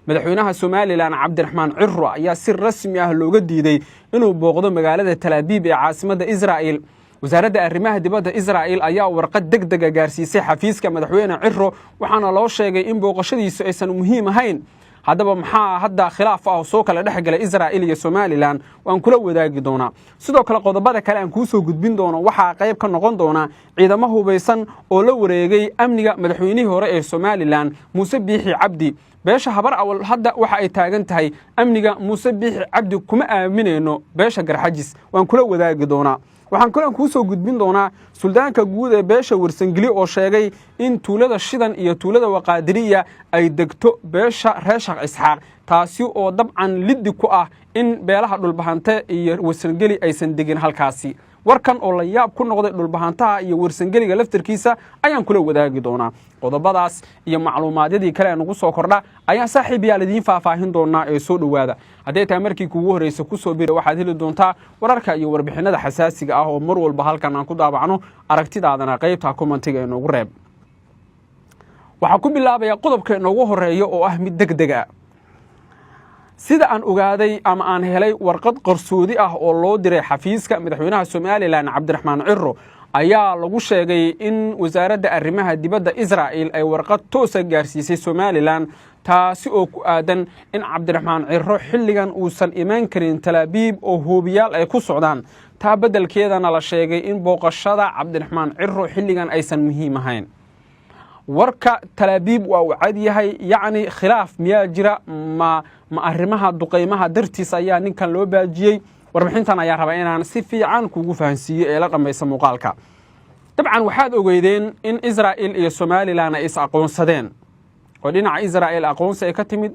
Madaxweynaha Somalilan Cabdiraxmaan Ciro ayaa si rasmi ah looga diiday inuu booqdo magaalada Talaabiib ee caasimadda Israa'il. Wasaaradda arrimaha dibadda Israa'il ayaa warqad deg dega gaarsiisay xafiiska Madaxweyne Ciro, waxaana loo sheegay in booqashadiisu aysan muhiim ahayn. Haddaba, maxaa hadda khilaaf ah oo soo kala dhex galay Israa'il iyo Somalilan? Waan kula wadaagi doonaa. Sidoo kale, qodobada kale aan kuu soo gudbin doono waxaa qayb ka noqon doona ciidamo hubaysan oo la wareegay amniga madaxweynihii hore ee Somalilan, Muuse Biixi Cabdi. Beesha Habar Awal hadda waxa ay taagan tahay amniga Muuse Biixi Cabdi kuma aaminayno beesha Garxajis. Waan kula wadaagi doonaa. Waxaan kaloo kuu soo gudbin doonaa suldaanka guud ee beesha Warsangeli oo sheegay in tuulada Shidan iyo tuulada Waqaadiriya ay degto beesha reer Sheekh Isxaaq, taasi oo dabcan liddi ku ah in beelaha Dhulbahante iyo Warsangeli aysan degin halkaasi. Warkan oo la yaab ku noqday Dhulbahantaha iyo Warsangeliga laftarkiisa ayaan kula wadaagi doonaa. Qodobadaas iyo macluumaadyadii kale ee nagu soo kordha ayaan, saaxiib yaal, idiin faahfaahin doonaa ee soo dhowaada. Hadday tahay markii kuugu horreysa kusoo bira, waxaad heli doontaa wararka iyo warbixinada xasaasiga ah oo mar walba halkan aan ku daabacno. Aragtidaadana qaybta commentiga inoogu reeb. Waxaa ku bilaabaya qodobka inoogu horeeya oo ah mid deg deg ah. Sida aan ogaaday ama aan helay, warqad qarsoodi ah oo loo diray xafiiska madaxweynaha Somalilan Cabdiraxmaan Ciro ayaa lagu sheegay in Wasaaradda Arrimaha Dibadda Israa'il ay warqad toosa gaarsiisay Somalilan, taasi oo ku aadan in Cabdiraxmaan Ciro xilligan uusan imaan karin Talaabiib oo hoobiyaal ay ku socdaan. Taa beddelkeedana la sheegay in booqashada Cabdiraxmaan Ciro xilligan aysan muhiim ahayn. Warka Talaabiib waa uu cad yahay. Yacni, khilaaf miyaa jira? Ma arrimaha duqaymaha dartiis ayaa ninkan loo baajiyey? Warbixintan ayaa rabaa inaan si fiican kugu fahansiiyo ee la dhammaysa muuqaalka. Dabcan, waxaad ogeydeen in Israa'il iyo Somalilan ay is aqoonsadeen, oo dhinaca Israa'il aqoonsi ay ka timid,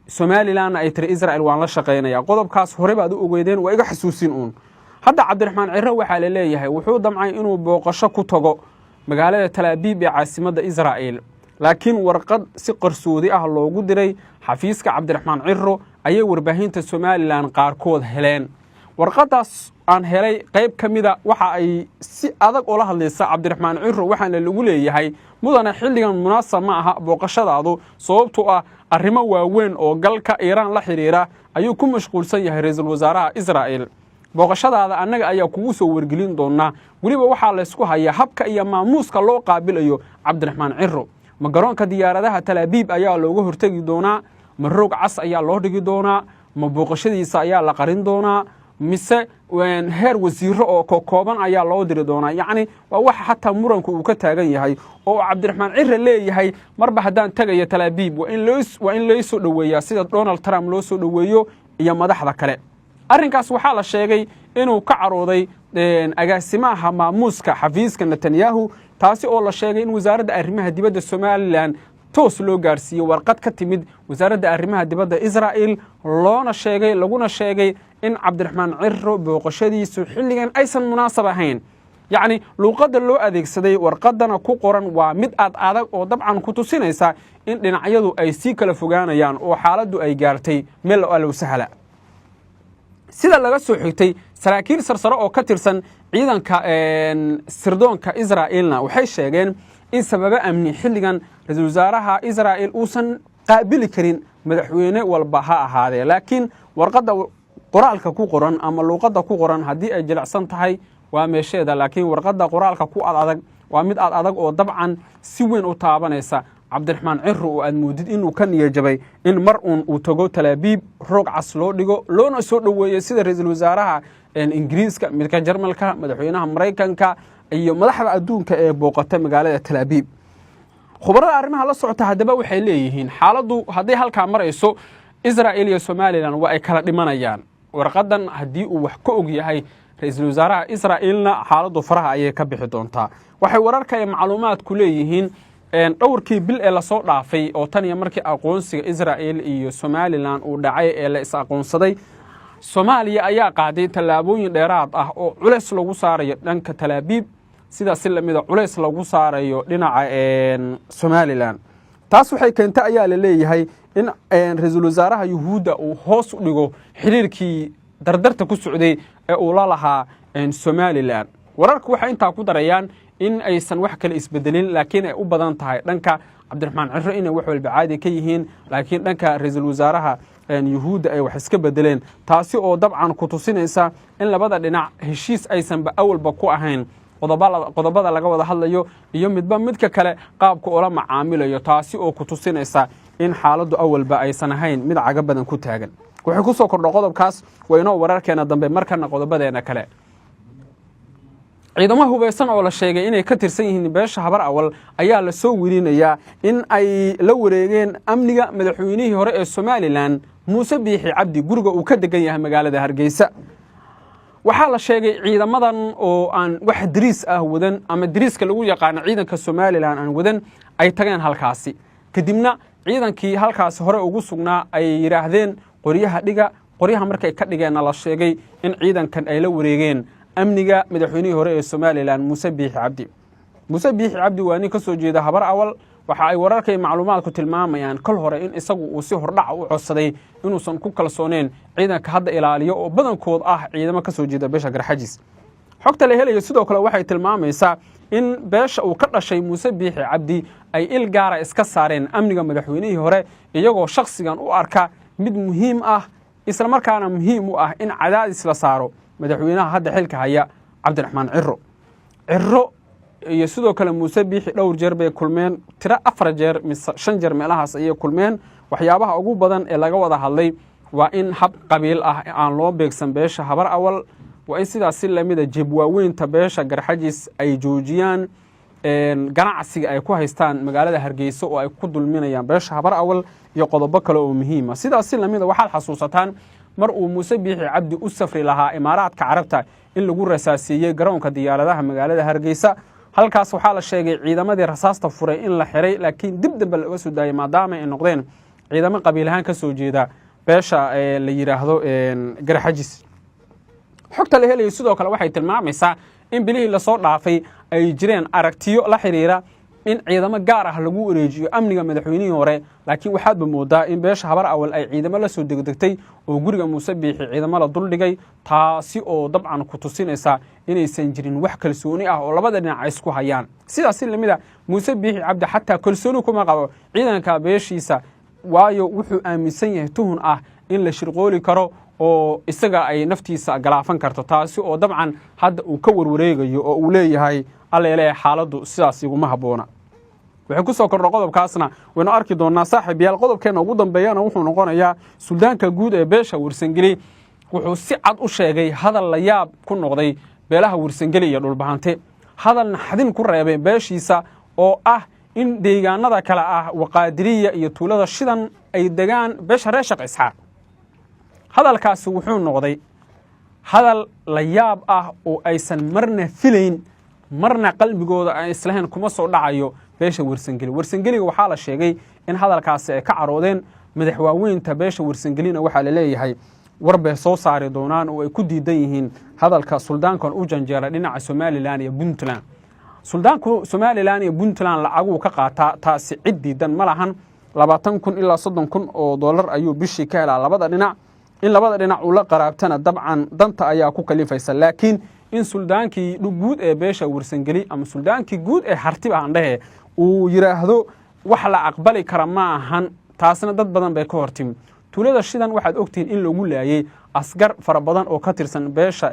Somalilanna ay tiri Isra'il waan la shaqaynaya. Qodobkaas hore baad u ogeydeen, waa iga xasuusin uun. Hadda Cabdiraxmaan Ciro waxaa la leeyahay wuxuu damcay inuu booqasho ku tago magaalada Talaabiib ee caasimadda Israa'il, laakiin warqad si qarsoodi ah loogu diray xafiiska Cabdiraxmaan Ciro ayay warbaahinta Somalilan qaarkood heleen. Warqaddaas aan helay qayb ka mida waxa ay si adag ula hadlaysa Cabdiraxmaan Ciro, waxaana lagu leeyahay: "Mudane, xilligan munaasab ma aha booqashadaadu, sababtoo ah arrimo waaweyn oo galka Iiraan la xidhiira ayuu ku mashquulsan yahay ra-iisul wasaaraha Israa'il. Booqashadaada annaga ayaa kugu soo wargelin doonaa." Weliba waxaa laysku hayaa habka iyo maamuuska loo qaabilayo Cabdiraxmaan Ciro. Ma garoonka diyaaradaha Talaabiib ayaa looga hortegi doonaa? Ma roog cas ayaa loo dhigi doonaa? Ma booqashadiisa ayaa la qarin doonaa? Mise heer wasiiro oo kokooban ayaa loo diri doonaa? Yacni, waa waxa xataa muranku uu ka taagan yahay oo Cabdiraxmaan Cire leeyahay: marba haddaan tagayo Talaabiib, waa in loo soo dhoweeyaa sida Donald Trump loo soo dhoweeyo iyo madaxda kale. Arrinkaas waxaa la sheegay inuu ka carooday agaasimaha maamuuska xafiiska Netanyahu, taasi oo la sheegay in Wasaaradda Arrimaha Dibadda Somalilan toos loo gaarsiiyey warqad ka timid Wasaaradda Arrimaha Dibadda Israa'il, loona sheegay, laguna sheegay in Cabdiraxmaan Ciro booqashadiisu xilligan aysan munaasab ahayn. Yacni, luuqadda loo adeegsaday warqaddana ku qoran waa mid aad adag oo dabcan ku tusinaysa in dhinacyadu ay sii kala fogaanayaan oo xaaladdu ay gaartay meel allow sahla. Sida laga soo xigtay saraakiil sarsare oo ka tirsan ciidanka sirdoonka Israa'ilna, waxay sheegeen in sababo amni xilligan ra-iisul wasaaraha Israa'il uusan qaabili karin, madaxweyne walba ha ahaadee. Laakiin warqadda qoraalka ku qoran ama luuqadda ku qoran haddii ay jilicsan tahay waa meesheeda, laakiin warqadda qoraalka ku ad adag waa mid ad adag oo dabcan si weyn u taabanaysa Cabdiraxmaan Ciro, oo aad moodid inuu ka niyajabay in mar uun uu tago Talaabiib, roog cas loo dhigo, loona soo dhoweeyo sida ra-iisul wasaaraha Ingiriiska, midka Jarmalka, madaxweynaha Maraykanka iyo madaxda adduunka ee booqata magaalada Talaabiib. Khubarada arrimaha la socota haddaba waxay leeyihiin xaaladdu hadday halkaa marayso, Israa'il iyo Somalilan waa ay kala dhimanayaan. Warqadan haddii uu wax ka og yahay ra-iisul wasaaraha Israa'iilna, xaaladdu faraha ayay ka bixi doontaa. Waxay wararka iyo macluumaadku leeyihiin dhowrkii bil ee lasoo dhaafay, oo tan iyo markii aqoonsiga Israa'il iyo Somalilan uu dhacay ee la is aqoonsaday, Soomaaliya ayaa qaaday tallaabooyin dheeraad ah oo culays lagu saarayo dhanka Talaabiib, sidaas si lamida culays lagu saarayo dhinaca Somalilan. Taas waxay keentay ayaa la leeyahay in ra-iisul wasaaraha Yuhuudda uu hoos u dhigo xiriirkii dardarta ku socday ee uu la lahaa Somalilan. Wararku waxay intaa ku darayaan In aysan wax kale isbedelin, laakiin ay u badan tahay dhanka Cabdiraxmaan Ciro inay wax walba caadi ka yihiin, laakiin dhanka ra-iisul wasaaraha Yuhuudda ay wax iska bedeleen, taasi oo dabcan ku tusinaysa in labada dhinac heshiis aysanba awalba ku ahayn qodobada laga wada hadlayo iyo midba midka kale qaabka ula macaamilayo, taasi oo ku tusinaysa in xaaladdu awalba aysan ahayn mid caga badan ku taagan. Waxay ku soo kordho qodobkaas waa inoo wararkeena dambe. Markana qodobadeena kale. Ciidamo hubaysan oo la sheegay inay ka tirsan yihiin beesha Habar Awal ayaa la soo werinayaa in ay la wareegeen amniga madaxweynihii hore ee Somaliland, Muuse Biixi Cabdi, guriga uu ka degan yahay magaalada Hargeysa. Waxaa la sheegay ciidamadan oo aan wax dariis ah wadan ama dariiska lagu yaqaano ciidanka Somaliland aan wadan ay tageen halkaasi, kadibna ciidankii halkaasi hore ugu sugnaa ay yidhaahdeen "Qoryaha dhiga." Qoryaha markay ka dhigeenna, la sheegay in ciidankan ay la wareegeen amniga madaxweynihii hore ee Somaliland, Muuse Biixi Cabdi. Muuse Biixi Cabdi waa nin ka soo jeeda Habar Awal. Waxa ay wararka iyo macluumaadku tilmaamayaan kol hore in isagu uu si hordhaca u codsaday inuusan ku kalsooneen ciidanka hadda ilaaliyo, oo badankood ah ciidamo ka soo jeeda beesha Garxajis. Xogta la helayo sidoo kale waxay tilmaamaysaa in beesha uu ka dhashay Muuse Biixi Cabdi ay il gaara iska saareen amniga madaxweynihii hore, iyagoo shakhsigan u arka mid muhiim ah, islamarkaana muhiim u ah in cadaadis la saaro madaxweynaha hadda xilka haya, Cabdiraxmaan Ciro. Ciro iyo sidoo kale Muuse Biixi dhowr jeer bay kulmeen, tiro 4 jeer mise 5 jeer meelahaas ayay kulmeen. Waxyaabaha ugu badan ee laga wada hadlay waa in hab qabiil ah aan loo beegsan beesha Habar Awal, waa in sidaas si lamida jebwaaweynta beesha Garxajis ay joojiyaan ganacsiga ay ku haystaan magaalada Hargeysa oo ay ku dulminayaan beesha Habar Awal, iyo qodobo kale oo muhiima. Sidaas si lamida waxaad xasuusataan mar uu Muuse Biixi Cabdi u safri lahaa Imaaraadka Carabta in lagu rasaasiiyey garoonka diyaaradaha magaalada Hargeysa. Halkaas waxaa la sheegay ciidamadii rasaasta furay in la xiray, laakiin dib dambe laga soo daayay, maadaama ay noqdeen ciidamo qabiilahaan ka soo jeeda beesha la yidhaahdo Garxajis. Xogta la helayo sidoo kale waxay tilmaamaysaa in bilihii lasoo dhaafay ay jireen aragtiyo la xiriira in ciidamo gaar ah lagu wareejiyo amniga madaxweynihii hore, laakiin waxaadba moodaa in beesha Habar Awal ay ciidamo la soo degdegtay oo guriga Muuse Biixi ciidamo la duldhigay, taasi oo dabcan ku tusinaysa inaysan jirin wax kalsooni ah oo labada dhinac ay isku hayaan. Sidaas si lamid a, Muuse Biixi Cabdi xataa kalsooni kuma qabo ciidanka beeshiisa, waayo wuxuu aaminsan yahay tuhun ah in la shirqooli karo oo isaga ay naftiisa galaafan karto, taasi oo dabcan hadda uu ka warwareegayo oo uu leeyahay, "Alleele, xaaladdu sidaas iguma habboona." Waxay ku soo kordho qodobkaasna waynu arki doonnaa, saaxiib yaal. Qodobkeenna ugu dambeeyana wuxuu noqonayaa suldaanka guud ee beesha Warsangeli wuxuu si cad u sheegay hadal la yaab ku noqday beelaha Warsangeli iyo Dhulbahante, hadal naxdin ku reebay beeshiisa, oo ah in deegaanada kale ah Waqaadiriya iyo tuulada Shidan ay degaan beesha reer Sheekh Isxaaq. Hadalkaasi wuxuu noqday hadal la yaab ah oo aysan marna filayn, marna qalbigooda aan islahayn kuma soo dhacayo beesha Warsangeli. Warsangeliga waxaa la sheegay in hadalkaasi ay ka caroodeen. Madaxwaaweynta beesha Warsangelina waxaa la leeyahay war bay soo saari doonaan oo ay ku diidan yihiin hadalka suldaankan u janjeeray dhinaca Somaliland iyo Puntland. Suldaanku Somaliland iyo Puntland lacaguu ka qaataa, taasi cid diidan ma lahan. 20,000 ilaa 30,000 oo dollar ayuu bishii ka helaa labada dhinac. In labada dhinac uu la qaraabtana dabcan danta ayaa ku kalifaysa, laakiin in suldaankii guud ee beesha Warsangeli ama suldaankii guud ee Hartiba aan dhehe uu yidhaahdo wax la aqbali kara ma ahan, taasna dad badan bay ka hortimi. Tuulada Shidan waxaad ogtihiin in lagu laayey asgar fara badan oo ka tirsan beesha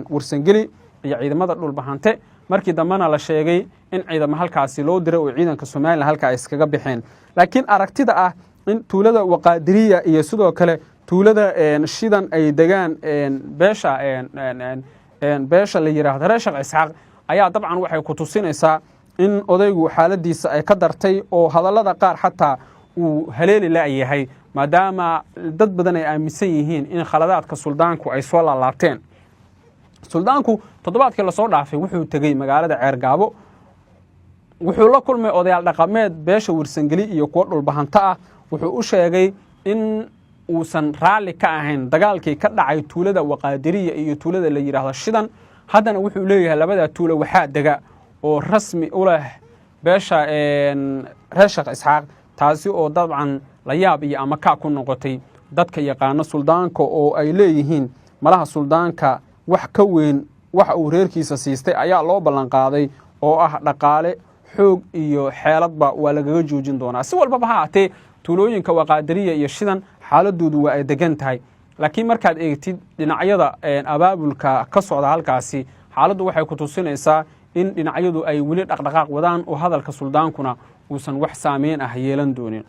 Warsangeli iyo ciidamada Dhulbahante, markii dambena la sheegay in ciidamo halkaasi loo diray oo ciidanka Somaliland halkaa ay iskaga baxeen. Laakiin aragtida ah in tuulada Waqaadiriya iyo sidoo kale tuulada Shidan ay degaan beesha la yidhaahdo reer Sheekh Isxaaq ayaa dabcan waxay ku tusinaysaa in odaygu xaaladiisa ay ka dartay oo hadallada qaar xataa uu haleeli la'yahay, maadaama dad badan ay aaminsan yihiin in khaladaadka suldaanku ay soo laalaabteen. Suldaanku toddobaadkii lasoo dhaafay wuxuu tegey magaalada Ceergaabo. Wuxuu la kulmay odayaal dhaqameed beesha Warsangeli iyo kuwo Dhulbahanto ah. Wuxuu u sheegay in uusan raalli ka ahayn dagaalkii ka dhacay tuulada Waqaadiriya iyo tuulada la yidhaahdo Shidan. Haddana wuxuu leeyahay labada tuulo waxaa dega oo rasmi u leh beesha reer Sheekh Isxaaq, taasi oo dabcan la yaab iyo ama kaa ku noqotay dadka yaqaano suldaanka, oo ay leeyihiin malaha suldaanka wax ka weyn waxa uu reerkiisa siistay ayaa loo ballanqaaday Oo ah dhaqaale, xoog iyo xeeladba waa lagaga joojin doonaa. Si walbaba ha aatee, tuulooyinka Waqaadariya iyo Shidan xaaladoodu waa ay degan tahay, laakiin markaad eegtid dhinacyada abaabulka ka socda halkaasi, xaaladdu waxay ku tusinaysaa in dhinacyadu ay weli dhaqdhaqaaq wadaan oo hadalka suldaankuna uusan wax saameyn ah yeelan doonin.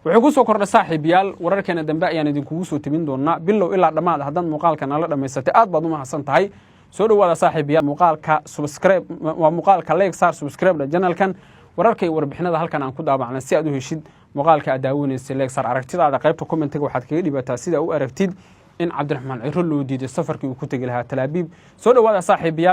Wuxuu ku soo kordha, saaxiibayaal, wararkeena dambe ayaan idinkugu soo tebin doonaa. Bilow ilaa dhammaad haddaad muuqaalka nala dhammaysatay, aad baad u mahadsan tahay. Soo dhowaada, saaxiibayaal. Muuqaalka subscribe, waa muuqaalka like saar, subscribe channelkan, wararka iyo warbixinada halkan aan ku daabacnay si aad u heshid. Muuqaalka aad daawanaysa like saar. Aragtidaada qaybta commentiga waxaad kaga dhibataa sida u aragtid in Cabdiraxmaan Ciro loo diiday safarkii uu ku tegi lahaa Talaabiib. Soo dhowaada, saaxiibayaal.